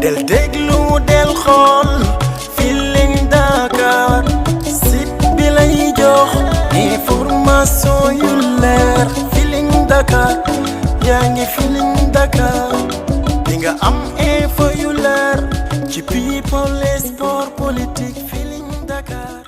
del déglu del xool Feeling Dakar site bi lay jox information yu leer Feeling Dakar yaa ngi Feeling Dakar di nga am info yu leer ci people et sport politique Feeling Dakar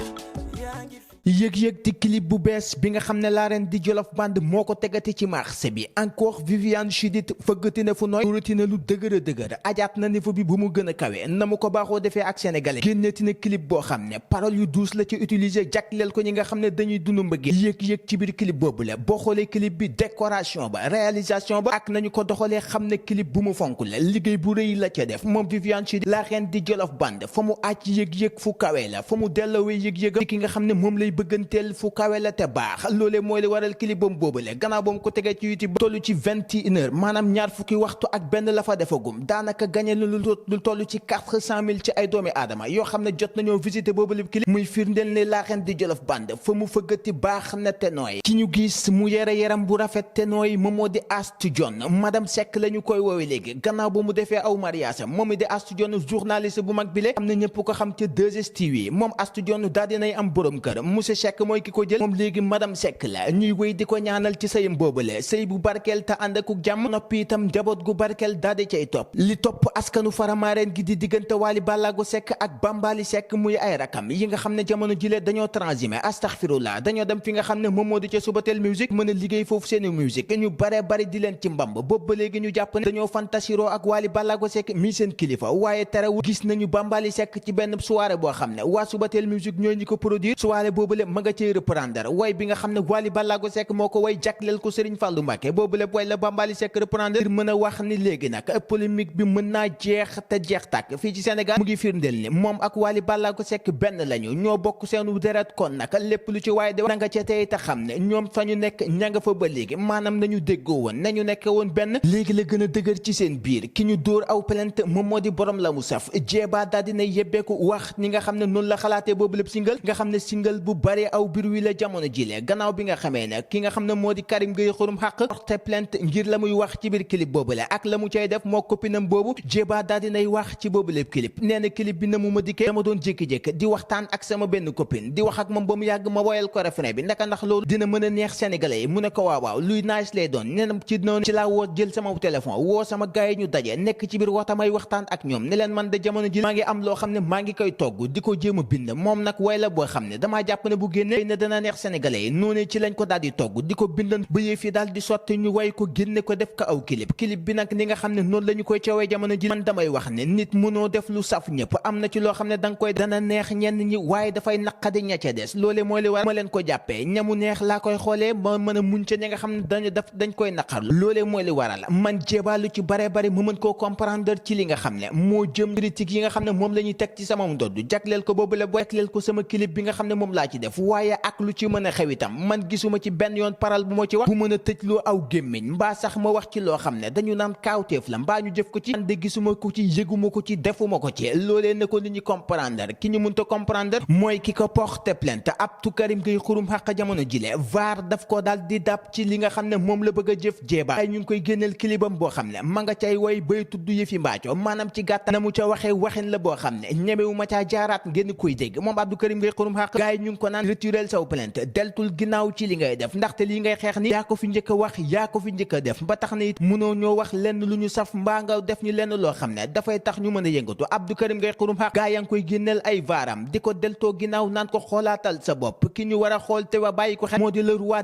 yaa ngi yëg-yëg di clip bu bees bi nga xam ne la reine di Jolof Band moo ko tegati ci marché bi encore Viviane Chidid fëggati na fu nooy ruti na lu dëgër a dëgër ajaat na niveau bi bu mu gën a kawe na mu ko baaxoo defee ak sénégalais génneeti na clip boo xam ne parole yu douce la ci utiliser jagleel ko ñi nga xam ne dañuy dund mbëggee yëg-yëg ci biir clip boobu la boo xoolee clip bi décoration ba réalisation ba ak nañu ko doxalee xam ne clip bu mu fonk la liggéey bu rëy la ca def moom Viviane Chidid la reine di Jolof Band fa mu àcc yëg-yëg fu kawe la fa mu delloowee yëg-yëg ki nga xam ne moom lay bëgganteel fu kawe la te baax loolee mooy li waral clipam boobule gannaaw ba mu ko tegee ci YouTube tollu ci 21h maanaam ñaar fukki waxtu ak benn la fa defagum daanaka gagné lu toll ci 400 000 ci ay doomi aadama yoo xam ne jot nañoo visité boobule clip muy firndeel ne la reine di Jolof Band fa mu fëggati baax na te nooy ki ñu gis mu yere yaram bu rafet te nooy moom moo di Astou Dione madame Seck la ñu koy woowee léegi gannaaw ba mu defee aw mariage moom di Astou Dione journaliste bu mag bile xam ne ñëpp ko xam ci 2STV moom Astou Dione daal dinay am borom kër monsieur Seck mooy ki ko jël moom léegi madame Seck la ñuy wéy di ko ñaanal ci sëyam boobule sëy bu barkeel te ànd ak jàmm noppi itam njaboot gu barkeel daal di cay topp li topp askanu faramaareen gi di diggante Wally Ballago Seck ak Bambali Seck muy ay rakam yi nga xam ne jamono jile dañoo transhumé astaghfirullah dañoo dem fi nga xam ne moom moo di ca Subatel musique mën a liggéey foofu seeni musique ñu bare bari di leen ci mbamb boobu ba léegi ñu jàpp ne dañoo fantasiro ak Wally Ballago Seck mi seen kilifa waaye terewul gis nañu Bambali Seck ci benn soirée boo xam ne waa Subatel musique ñoo ñi ko produire soirée boobule ma nga cay reprendre way bi nga xam ne Wally Ballago Seck moo ko way jagleel ko Serigne Fallou Mbacké boobu lépp way la Bambali Seck reprendre ngir mën a wax ni léegi nag polémique bi mën naa jeex te jeex tàkk fii ci Sénégal mu ngi firndeel ni moom ak Wally Ballago Seck benn lañu ñoo bokk seenu deret kon nag lépp lu ci waaye de na nga ca tey te xam ne ñoom fa ñu nekk ña nga fa ba léegi maanaam nañu déggoo woon nañu nekk woon benn léegi la gën a dëgër ci seen biir ki ñu dóor aw plainte moom moo di borom la mu saf jeeba daal dina yebbeeku wax ñi nga xam ne noonu la xalaatee boobu lépp single nga xam ne single bu bare aw bir wi la jamono jile gannaaw bi nga xamee ne ki nga xam ne moo di Karim Gueye xurum xaq porté plainte ngir la muy wax ci biir clip boobule ak la mu cay def moo copinam boobu jéba daal dinay wax ci boobu lépp clip nee na clip bi na mu ma dikkee dama doon jékki-jékki di waxtaan ak sama benn copine di wax ak moom ba mu yàgg ma woyal ko refrain bi ndaka ndax loolu dina mën a neex sénégalais yi mu ne ko waaw luy nice lay doon nee na ci noonu ci laa woo jël sama téléphone woo sama gars yi ñu daje nekk ci biir waxtamay waxtaan ak ñoom ne leen man de jamono ji maa ngi am loo xam ne maa ngi koy togg di ko jéem a bind moom nag way la boo xam ne damaa jàpp ne bu génne ne dana neex sénégalais yi noonu ci lañ ko daal di togg di ko bindan ba yëf yi daal di sotti ñu way ko génne ko def ko aw clip bi nag ni nga xam ne noonu la ñu koy coowee jamono ji man damay wax ne nit mënoo def lu saf ñëpp am na ci loo xam ne danga koy dana neex ñenn ñi waaye dafay naqadi ña ca des loole mooy li war ma leen ko jàppee ñamu neex laa koy xoolee ba mën a muñ ca ñi nga xam ne dañ koy naqarlu loolee mooy li waral man jéebaa lu ci bare bari mu mën koo comprendre ci li nga xam ne moo jëm critique yi nga xam ne moom la ñuy teg ci sama ndodd jagleel ko boobu la jagleel ko sama clip bi nga xam ne moom laa ci def waaye ak lu ci mën a xew itam man gisuma ci benn yoon paral bu moo ci wax bu mën a tëj loo aw gémmiñ mbaa sax ma wax ci loo xam ne dañu naan kaawteef la mbaa ñu jëf ko ci man de gisuma ko ci yëguma ko ci defuma ko ci loolee na ko nit ñi comprendre ki ñu mënta comprendre mooy ki ko porté plainte Abdou Karim Gueye xurum xaq jamono jile vaar daf ko daal di dab ci li nga xam ne moom la bëgg a jëf jéeba ay ñu ngi koy génneel kilibam boo xam ne ma nga cay way bay tudd yëfi mbaaco maanaam ci gàttal na mu ca waxee waxin la boo xam ne ñemewu ma caa jaaraat ngeen koy dégg moom Abdou Karim Gueye xurum xaq gars yi ñu ngi ko naan retirel saw plainte deltul ginnaaw ci li ngay def ndaxte li ngay xeex ni yaa ko fi njëkk a wax yaa ko fi njëkk a def ba tax na it mënoo ñoo wax lenn lu ñu saf mbaa nga def ñu lenn loo xam ne dafay tax ñu mën a yëngatu Abdou Karim Gueye xurum xaq gaa yaa ngi koy génneel ay vaaram di ko deltoo ginnaaw naan ko xoolaatal sa bopp ki ñu war a xool te wa bàyyi ko xel moo di la roi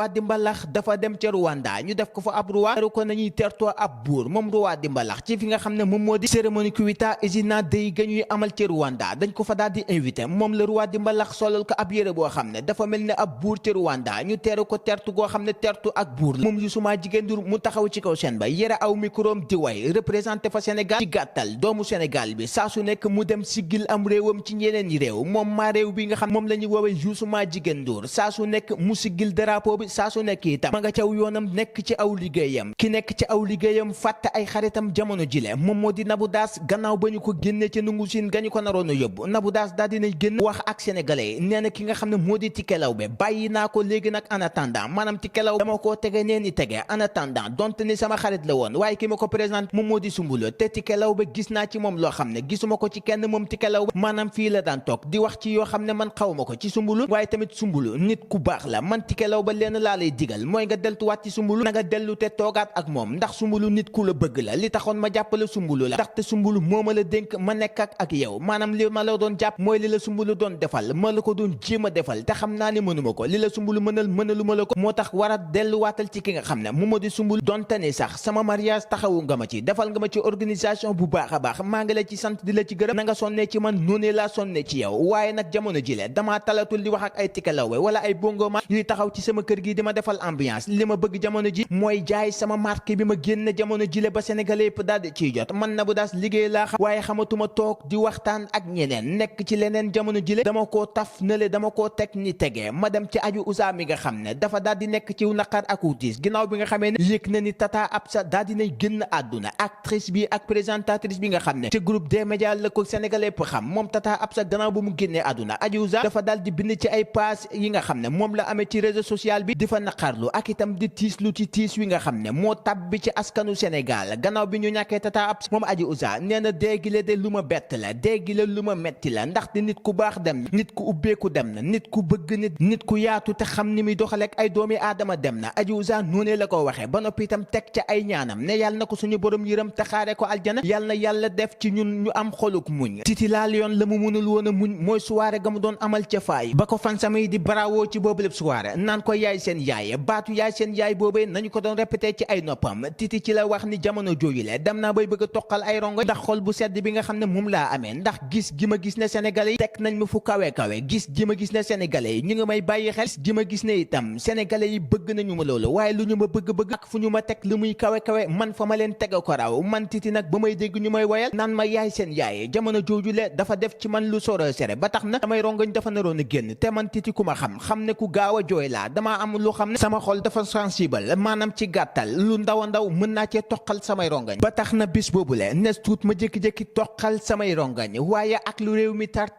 di mbalax dafa dem ca Rwanda ñu def ko fa ab roi teru ko nañuy tertoo ab buur moom roi di mbalax ci fi nga xam ne moom moo di cérémonie Kuita Izina Day ga ñuy amal ca Rwanda dañ ko fa daal di invité moom la roi di mbalax solal ko ab yére boo xam ne dafa mel ne ab buur ca Rwanda ñu teeru ko tertu goo xam ne tertu ak buur la moom Youssouma Jigéen Ndour mu taxaw ci kaw scène ba yére aw microom di way représenté fa Sénégal ci gàttal doomu Sénégal bi saa su nekk mu dem siggil am réewam ci ñeneen ñi réew moom maa réew bi nga xam moom la ñuy woowee Youssouma Jigéen Ndour saa su nekk mu siggil drapeau bi saa su nekk itam ma nga caw yoonam nekk ci aw liggéeyam ki nekk ci aw liggéeyam fàtte ay xaritam jamono jile moom moo di Nabou Daas gannaaw ba ñu ko génne ca nungu siin gañu ko naroon a yóbbu Nabou Daas daal dina génn wax ak sénégalais nee na ki nga xam ne moo di Tické Laobé bàyyi naa ko léegi nag en attendant maanaam Tické Laobé dama koo tege nee ni tege en attendant donte ni sama xarit la woon waaye ki ma ko présenté moom moo di Soumboulou te Tické Laobé gis naa ci moom loo xam ne gisuma ko ci kenn moom Tické Laobé maanaam fii la daan toog di wax ci yoo xam ne man xawma ko ci Soumboulou waaye tamit Soumboulou nit ku baax la man Tické Laobé leen laa lay digal mooy nga deltuwaat ci Soumboulou na nga dellu te toogaat ak moom ndax Soumboulou nit ku la bëgg la li taxoon ma jàppale Soumboulou la ndaxte Soumboulou moo ma la dénk ma nekk ak yow maanaam li ma la doon jàpp mooy li la Soumboulou doon defal ma la ko doon jéem a defal te xam naa ne mënuma ko li la Soumboulou mënaluma la ko moo tax war a delluwaatal ci ki nga xam ne moom moo di Soumboulou donte ne sax sama mariage taxawu nga ma ci defal nga ma ci organisation bu baax a baax maa ngi la ci sant di la ci gërëm na nga sonne ci man noonu laa sonne ci yow waaye nag jamono jile damaa talatul di wax ak ay Tické Laobé wala ay bongoma yuy taxaw ci sama kër gi di ma defal ambiance li ma bëgg jamono ji mooy jaay sama marque bi ma génn jamono jile ba sénégalais yëpp daal di ciy jot man Nabou Dash liggéey laa xam waaye xamatuma toog di waxtaan ak ñeneen nekk ci leneen jamono jile dama koo taf nale dama koo teg ni tegee ma dem ci aju Ouza mi nga xam ne dafa daal di nekk ci naqar ak tiis ginnaaw bi nga xamee ne yëg na ni Tata Absa daal di nay génn àdduna actrice bi ak présentatrice bi nga xam ne ci groupe des médias la ko sénégalais yëpp xam moom Tata Absa gannaaw ba mu génnee àdduna aju Ouza dafa daal di bind ci ay page yi nga xam ne moom la amee ci réseau social bi di fa naqarlu ak itam di tiislu ci tiis wi nga xam ne moo tabbi ci askanu Sénégal gannaaw bi ñu ñàkkee Tata Absa moom aju Ouza nee na déegile de lu ma bett la déegile lu ma metti la ndaxte nit ku baax dem na nit ku ubbeeku dem na nit ku bëgg nit ku yaatu te xam ni muy doxaleek ay doomi aadama dem na aju Ouza noonee la ko waxee ba noppi itam teg ca ay ñaanam ne yàlla na ko suñu borom yërëm te xaare ko aljana yàlla na yàlla def ci ñun ñu am xoluk muñ Titi laal yoon la mu mënul woon a muñ mooy soirée ga mu doon amal ca faay ba ko fan samay di barawoo ci boobu lépp soirée naan ko yaay seen yaay baatu yaay seen yaay boobee nañu ko doon répété ci ay noppam Titi ci la wax ni jamono jooju le dem naa bay bëgg a toqal ay rongo ndax xol bu sedd bi nga xam ne moom laa amee ndax gis gi ma gis ne sénégalais yi teg nañ ma fu kawe gis gi ma gis ne sénégalais yi ñu ngi may bàyyi xel gis gi ma gis ne itam sénégalais yi bëgg nañu ma loolu waaye lu ñu ma bëgg ak fu ñu ma teg lu muy kawe man fa ma leen teg ko raw man Titi nag ba may dégg ñu may woyal naan ma yaay seen yaay jamono jooju le dafa def ci man lu soro sere ba tax na samay rongoñ dafa naroon a génn te man Titi ku ma xam ne ku gaaw a jooy laa damaa am lu xam ne sama xol dafa sensible maanaam ci gàttal lu ndaw a ndaw mën naa cee toqal samay rongoñ ba tax na bis boobu le nes tuut ma jékki-jékki toqal samay rongoñ waaye ak lu réew mi tar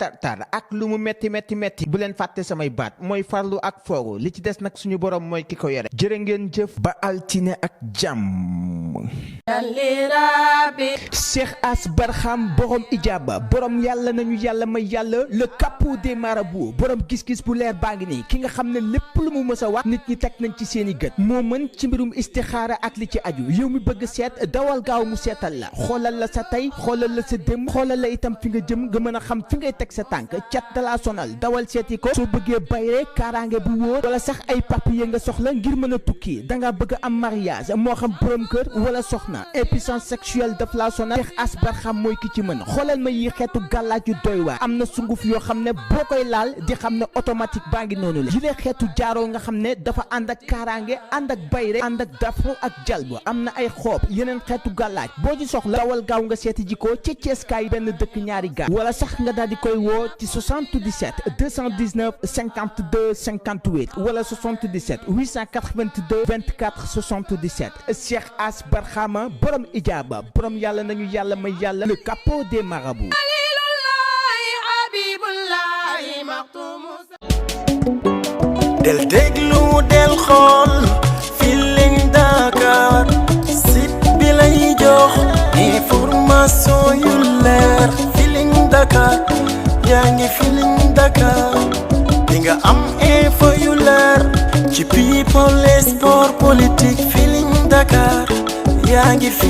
ak lu mu metti bu leen fàtte samay baat mooy farlu ak foogu li ci des nag suñu borom mooy ki ko yore jërë ngeen jëf ba altine ak jàmm Cheikh Ass Barham borom ijaaba borom yàlla nañu yàlla may yàlla le capot des marabouts borom gis-gis bu leer baa ngi nii ki nga xam ne lépp lu mu mës a wax nit ñi teg nañ ci seeni gët moo mën ci mbirum istixaara ak li ci aju yow mi bëgg seet dawal gaaw mu seetal la xoolal la sa tey xoolal la sa démb xoolal la itam fi nga jëm nga mën a xam fi ngay teg sa tànk cat dala sonal dawal seeti ko soo bëggee bayre kaaraange bu wóor wala sax ay papier nga soxla ngir mën a tukki dangaa bëgg am mariage moo xam borom kër wala soxna impuissance sexuelle daf laa sonal Cheikh Ass Barham mooy ki ci mën xoolal ma yi xeetu gàllaaj yu doy waar am na sunguf yoo xam ne boo koy laal di xam ne automatique baa ngi noonu la jilee xeetu jaaroo nga xam ne dafa ànd ak kaaraange ànd ak bayre ànd ak dafro ak jalbo am na ay xoob yeneen xeetu gàllaaj boo ci soxla dawal gaaw nga seeti ji ko ca Ceeskaay benn dëkk ñaari gaar wala sax nga daal di koy woo ci 77 219 52 58 wala 77 882 24 77 Cheikh Ass Barham borom ijaaba borom yàlla nañu yàlla may yàlla le capot des marabouts del déglu del xool Feeling Dakar site bi lay jox information yu leer Feeling Dakar yaa ngi Feeling Dakar di nga am info yu leer ci people et sport politique Feeling Dakar yaa ngi